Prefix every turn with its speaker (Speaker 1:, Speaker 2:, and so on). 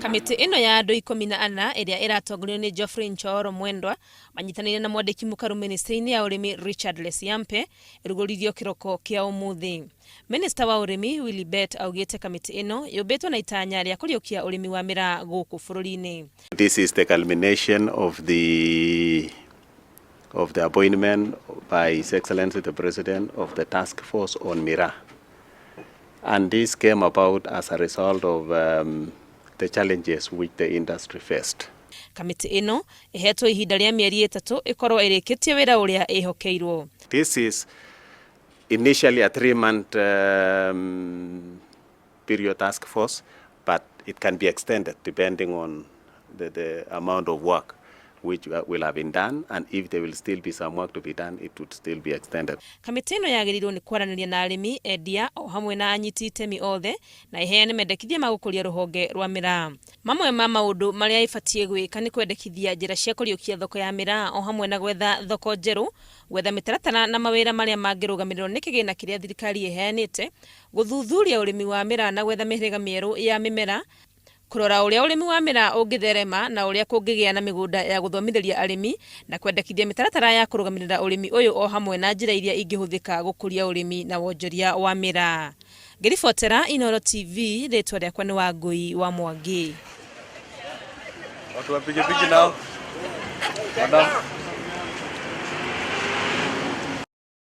Speaker 1: Kamĩtĩ ĩno ya andũ 14 ĩrĩa ĩratongorio nĩ Geoffrey Nchooro Mwendwa manyitanĩire na mwandĩki mũkaru mĩnĩstrĩ-inĩ ya ũrĩmi Richard Lesiampe ĩrugũririo kĩroko kĩa ũmũthĩ. Mĩnĩsta wa ũrĩmi Willy Bett augĩte kamĩtĩ ĩno yũmbĩtwo na itanya rĩa kũriũkia ũrĩmi wa mĩraa gũkũ bũrũri-inĩ.
Speaker 2: This is the culmination of the of the appointment by His Excellency the President of the Task Force on Miraa. And this came about as a result of um, the challenges which the industry faced.
Speaker 1: Kamĩtĩ ĩno ĩhetwo ihinda rĩa mĩeri ĩtatũ ĩkorwo ĩrĩkĩtie wĩra ũrĩa ĩhokeirwo.
Speaker 2: This is initially a 3-month um, period task force, but it can be extended depending on the, the amount of work which will have been done and if there will still be some work to be done it would still be extended.
Speaker 1: Kamĩtĩ ĩno yagĩrĩirwo nĩ kwaranĩria na arĩmi, endia o hamwe na anyiti itemi othe na ĩheane mendekithia ma gũkũria rũhonge rwa mĩraa. Mamwe ma maũndũ marĩa ĩbatiĩ gwĩka nĩ kwendekithia njĩra cia kũriũkia thoko ya mĩraa o hamwe na gwetha thoko njerũ, gwetha mĩtaratara na mawĩra marĩa mangĩrũgamĩrĩrwo nĩ kĩgĩna kĩrĩa thirikari ĩheanĩte, gũthuthuria ũrĩmi wa mĩraa na gwetha mĩhĩrĩga mĩerũ ya mĩmera, kũrora ũrĩa ũrĩmi wa mĩraa ũngĩtherema na ũrĩa kũngĩgĩa na mĩgũnda ya gũthomithĩria arĩmi na kwendekithia mĩtaratara ya kũrũgamĩrĩra ũrĩmi ũyũ o hamwe na njĩra iria ingĩhũthĩka gũkũria ũrĩmi na wonjoria wa mĩraa. Ngĩribotera Inooro TV, rĩtwa rĩakwa nĩ Wangũi wa Mwangi.
Speaker 3: Watu wa pikipiki nao. Madam.